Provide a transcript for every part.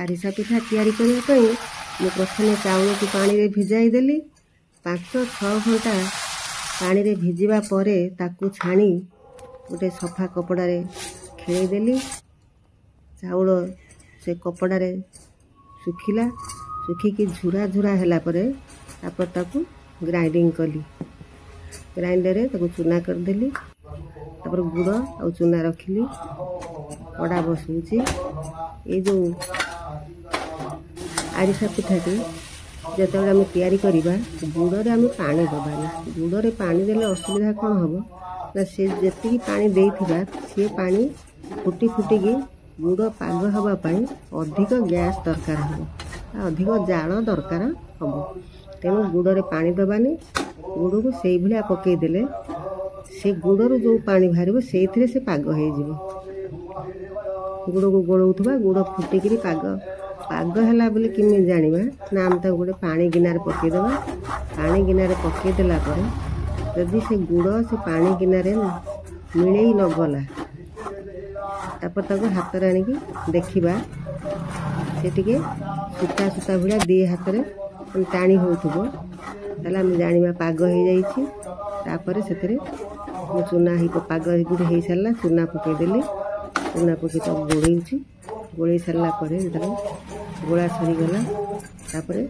ଆରିସା ପିଠା ତିଆରି କରିବା ପାଇଁ ମୁଁ ପ୍ରଥମେ ଚାଉଳକୁ ପାଣିରେ ଭିଜାଇ ଦେଲି। 5-6 ଘଣ୍ଟା ପାଣିରେ ଭିଜିବା ପରେ ତାକୁ ଛାଣି ଗୋଟେ ସଫା କପଡ଼ାରେ ଖେଳେଇ ଦେଲି। ଚାଉଳ ସେ କପଡ଼ାରେ ଶୁଖିଲା, ଶୁଖିକି ଝୁରା ଝୁରା ହେଲା ପରେ ତାପରେ ତାକୁ ଗ୍ରାଇଣ୍ଡିଙ୍ଗ କଲି। ଗ୍ରାଇଣ୍ଡରରେ ତାକୁ ଚୁନା କରିଦେଲି। ତାପରେ ଗୁଡ଼ ଆଉ ଚୁନା ରଖିଲି। କଡ଼ା ବସଉଛି। ଏଇ ଯେଉଁ ଆରିସା ପିଠାଟି ଯେତେବେଳେ ଆମେ ତିଆରି କରିବା, ଗୁଡ଼ରେ ଆମେ ପାଣି ଦେବାନି। ଗୁଡ଼ରେ ପାଣି ଦେଲେ ଅସୁବିଧା କ'ଣ ହେବ ନା, ସେ ଯେତିକି ପାଣି ଦେଇଥିବା ସିଏ ପାଣି ଫୁଟି ଫୁଟିକି ଗୁଡ଼ ପାଗ ହେବା ପାଇଁ ଅଧିକ ଗ୍ୟାସ୍ ଦରକାର ହେବ, ଅଧିକ ଜାଳ ଦରକାର ହେବ। ତେଣୁ ଗୁଡ଼ରେ ପାଣି ଦେବାନି। ଗୁଡ଼କୁ ସେଇଭଳିଆ ପକାଇଦେଲେ ସେ ଗୁଡ଼ରୁ ଯେଉଁ ପାଣି ବାହାରିବ ସେଇଥିରେ ସେ ପାଗ ହେଇଯିବ। ଗୁଡ଼କୁ ଗୋଳଉଥିବା, ଗୁଡ଼ ଫୁଟିକିରି ପାଗ ପାଗ ହେଲା ବୋଲି କେମିତି ଜାଣିବା ନା, ଆମେ ତାକୁ ଗୋଟେ ପାଣି ଗିନାରେ ପକାଇଦେବା। ପାଣି ଗିନାରେ ପକାଇଦେଲା ପରେ ଯଦି ସେ ଗୁଡ଼ ସେ ପାଣି ଗିନାରେ ମିଳେଇ ନଗଲା, ତାପରେ ତାକୁ ହାତରେ ଆଣିକି ଦେଖିବା, ସେ ଟିକେ ସୂତା ସୂତା ଭଳିଆ ଦୁଇ ହାତରେ ଟାଣି ହେଉଥିବ, ତାହେଲେ ଆମେ ଜାଣିବା ପାଗ ହେଇଯାଇଛି। ତାପରେ ସେଥିରେ ମୁଁ ଚୁନା ହେଇ ପାଗ ଏମିତି ହେଇସାରିଲା, ଚୁନା ପକାଇଦେଲି। ଚୁନା ପକାଇ ତାକୁ ଗୋଳେଉଛି। ଗୋଳେଇ ସାରିଲା ପରେ ଯେତେବେଳେ ଗୋଳା ସରିଗଲା, ତାପରେ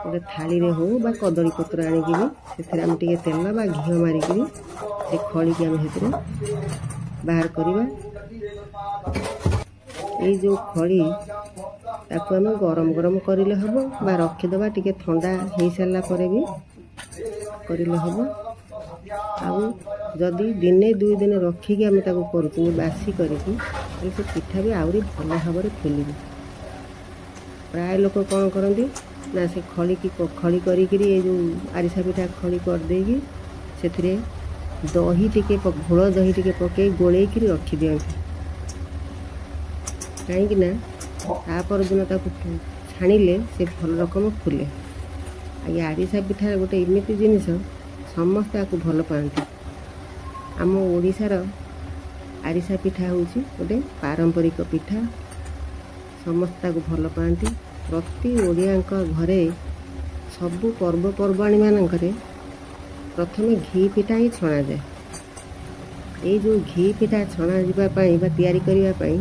ଗୋଟେ ଥାଳିରେ ହଉ ବା କଦଳୀ ପତ୍ର ଆଣିକି ବି ସେଥିରେ ଆମେ ଟିକେ ତେଲ ବା ଘିଅ ମାରିକିରି ସେ ଖଳିକି ଆମେ ସେଥିରେ ବାହାର କରିବା। ଏଇ ଯେଉଁ ଖଳି, ତାକୁ ଆମେ ଗରମ ଗରମ କରିଲେ ହେବ ବା ରଖିଦେବା, ଟିକେ ଥଣ୍ଡା ହେଇସାରିଲା ପରେ ବି କରିଲେ ହେବ। ଆଉ ଯଦି ଦିନେ ଦୁଇ ଦିନ ରଖିକି ଆମେ ତାକୁ କରୁଛନ୍ତି ବାସି କରିକି, ତାହେଲେ ସେ ପିଠା ବି ଆହୁରି ଭଲ ଭାବରେ ଫୁଲିବ। ପ୍ରାୟ ଲୋକ କ'ଣ କରନ୍ତି ନା, ସେ ଖଳିକି ଖଳି କରିକିରି, ଏଇ ଯେଉଁ ଆରିସା ପିଠା ଖଳି କରିଦେଇକି ସେଥିରେ ଦହି ଟିକେ, ଘୋଳ ଦହି ଟିକେ ପକାଇ ଗୋଳେଇକିରି ରଖିଦିଅନ୍ତି। କାହିଁକି ନା ତା ପରଦିନ ତାକୁ ଛାଣିଲେ ସେ ଭଲ ରକମ ଫୁଲେ। ଆଉ ଏ ଆରିସା ପିଠା ଗୋଟେ ଏମିତି ଜିନିଷ, ସମସ୍ତେ ଆକୁ ଭଲ ପାଆନ୍ତି। ଆମ ଓଡ଼ିଶାର ଆରିସା ପିଠା ହେଉଛି ଗୋଟେ ପାରମ୍ପରିକ ପିଠା, ସମସ୍ତେ ତାକୁ ଭଲ ପାଆନ୍ତି। ପ୍ରତି ଓଡ଼ିଆଙ୍କ ଘରେ ସବୁ ପର୍ବପର୍ବାଣୀ ମାନଙ୍କରେ ପ୍ରଥମେ ଘି ପିଠା ହିଁ ଛଣାଯାଏ। ଏଇ ଯେଉଁ ଘି ପିଠା ଛଣାଯିବା ପାଇଁ ବା ତିଆରି କରିବା ପାଇଁ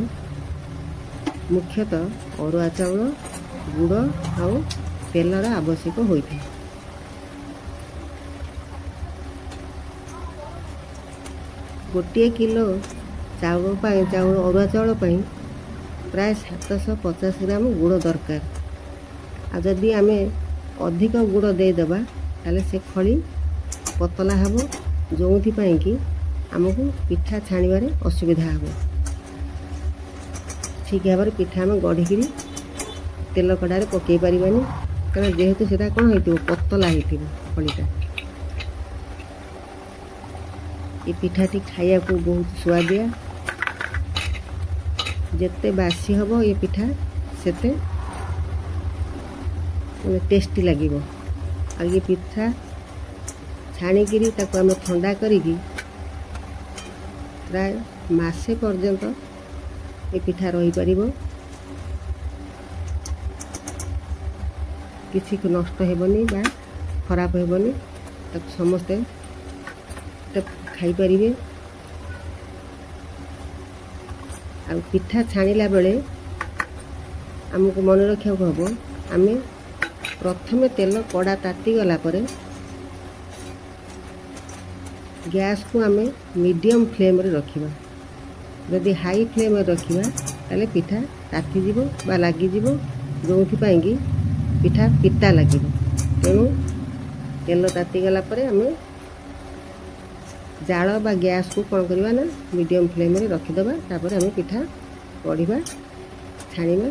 ମୁଖ୍ୟତଃ ଅରୁଆ ଚାଉଳ, ଗୁଡ଼ ଆଉ ତେଲର ଆବଶ୍ୟକ ହୋଇଥାଏ। ଗୋଟିଏ କିଲୋ ଚାଉଳ ପାଇଁ, ଚାଉଳ ଅରୁଆ ଚାଉଳ ପାଇଁ ପ୍ରାୟ 750 ଗ୍ରାମ ଗୁଡ଼ ଦରକାର। ଆଉ ଯଦି ଆମେ ଅଧିକ ଗୁଡ଼ ଦେଇଦେବା, ତାହେଲେ ସେ ଖଳି ପତଲା ହେବ, ଯେଉଁଥିପାଇଁ କି ଆମକୁ ପିଠା ଛାଣିବାରେ ଅସୁବିଧା ହେବ। ଠିକ୍ ଭାବରେ ପିଠା ଆମେ ଗଢ଼ିକିରି ତେଲ କଡ଼ାରେ ପକାଇ ପାରିବାନି, କାରଣ ଯେହେତୁ ସେଇଟା କ'ଣ ହେଇଥିବ, ପତଲା ହେଇଥିବ ଖଳିଟା। ଏ ପିଠାଟି ଖାଇବାକୁ ବହୁତ ସୁଆଦିଆ। ଯେତେ ବାସି ହେବ ଏ ପିଠା, ସେତେ ମାନେ ଟେଷ୍ଟି ଲାଗିବ। ଆଉ ଏ ପିଠା ଛାଣିକିରି ତାକୁ ଆମେ ଥଣ୍ଡା କରିକି ପ୍ରାୟ ମାସେ ପର୍ଯ୍ୟନ୍ତ ଏ ପିଠା ରହିପାରିବ, କିଛି ନଷ୍ଟ ହେବନି ବା ଖରାପ ହେବନି, ତାକୁ ସମସ୍ତେ ଖାଇପାରିବେ। ଆଉ ପିଠା ଛାଣିଲା ବେଳେ ଆମକୁ ମନେ ରଖିବାକୁ ହେବ, ଆମେ ପ୍ରଥମେ ତେଲ କଡ଼ା ତାତିଗଲା ପରେ ଗ୍ୟାସ୍କୁ ଆମେ ମିଡ଼ିୟମ୍ ଫ୍ଲେମ୍ରେ ରଖିବା। ଯଦି ହାଇ ଫ୍ଲେମ୍ରେ ରଖିବା, ତାହେଲେ ପିଠା ତାତିଯିବ ବା ଲାଗିଯିବ, ଯେଉଁଥିପାଇଁ କି ପିଠା ପିତା ଲାଗିବ। ତେଣୁ ତେଲ ତାତିଗଲା ପରେ ଆମେ ଜାଳ ବା ଗ୍ୟାସ୍କୁ କ'ଣ କରିବା ନା, ମିଡ଼ିୟମ୍ ଫ୍ଲେମ୍ରେ ରଖିଦେବା। ତାପରେ ଆମେ ପିଠା ଗଢ଼ିବା, ଛାଣିବା,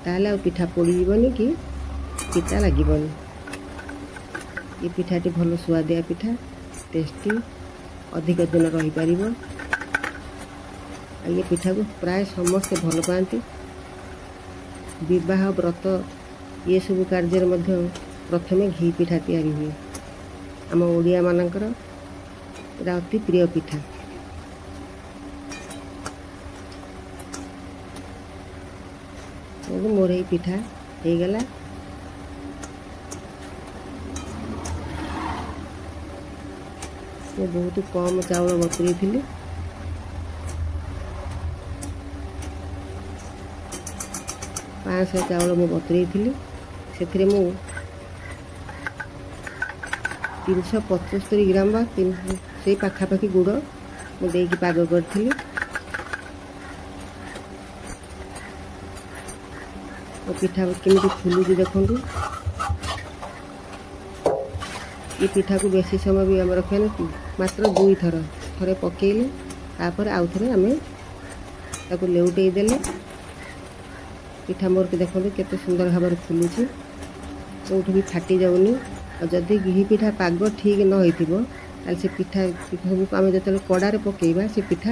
ତାହେଲେ ଆଉ ପିଠା ପୋଡ଼ିଯିବନି କି ପିତା ଲାଗିବନି। ଏ ପିଠାଟି ଭଲ ସୁଆଦିଆ ପିଠା, ଟେଷ୍ଟି, ଅଧିକ ଦିନ ରହିପାରିବ। ଆଉ ଏ ପିଠାକୁ ପ୍ରାୟ ସମସ୍ତେ ଭଲ ପାଆନ୍ତି। ବିବାହ, ବ୍ରତ ଏସବୁ କାର୍ଯ୍ୟରେ ମଧ୍ୟ ପ୍ରଥମେ ଘି ପିଠା ତିଆରି ହୁଏ। ଆମ ଓଡ଼ିଆମାନଙ୍କର ଏଇଟା ଅତି ପ୍ରିୟ ପିଠା। ମୋର ଏଇ ପିଠା ହେଇଗଲା। ମୁଁ ବହୁତ କମ୍ ଚାଉଳ ବତୁରେଇଥିଲି। 500 ଚାଉଳ ମୁଁ ବତୁରେଇଥିଲି, ସେଥିରେ ମୁଁ 375 ଗ୍ରାମ ବା ସେଇ ପାଖାପାଖି ଗୁଡ଼ ମୁଁ ଦେଇକି ପାଗ କରିଥିଲି। ମୋ ପିଠା କେମିତି ଫୁଲୁଛି ଦେଖନ୍ତୁ। ଏ ପିଠାକୁ ବେଶୀ ସମୟ ବି ଆମେ ରଖିବାନି, ମାତ୍ର 2ଥର, ଥରେ ପକେଇଲେ ତାପରେ ଆଉ ଥରେ ଆମେ ତାକୁ ଲେଉଟେଇ ଦେଲେ। ପିଠା ମୋର ଦେଖନ୍ତୁ କେତେ ସୁନ୍ଦର ଭାବରେ ଫୁଲୁଛି, କେଉଁଠି ବି ଫାଟି ଯାଉନି। ଆଉ ଯଦି ଘି ପିଠା ପାଗ ଠିକ୍ ନ ହେଇଥିବ, ତାହେଲେ ସେ ପିଠା ସବୁ ଆମେ ଯେତେବେଳେ କଡ଼ାରେ ପକେଇବା ସେ ପିଠା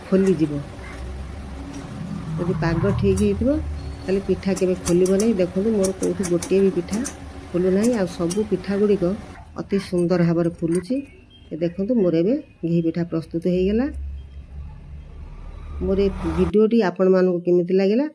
ଖୋଲିଯିବ। ଯଦି ପାଗ ଠିକ୍ ହେଇଥିବ ତାହେଲେ ପିଠା କେବେ ଖୋଲିବ ନାହିଁ। ଦେଖନ୍ତୁ ମୋର କେଉଁଠି ଗୋଟିଏ ବି ପିଠା ଖୋଲୁ ନାହିଁ, ଆଉ ସବୁ ପିଠା ଗୁଡ଼ିକ ଅତି ସୁନ୍ଦର ଭାବରେ ଫୁଲୁଛି। ଦେଖନ୍ତୁ ମୋର ଏବେ ଘି ପିଠା ପ୍ରସ୍ତୁତ ହେଇଗଲା। ମୋର ଏ ଭିଡ଼ିଓଟି ଆପଣମାନଙ୍କୁ କେମିତି ଲାଗିଲା?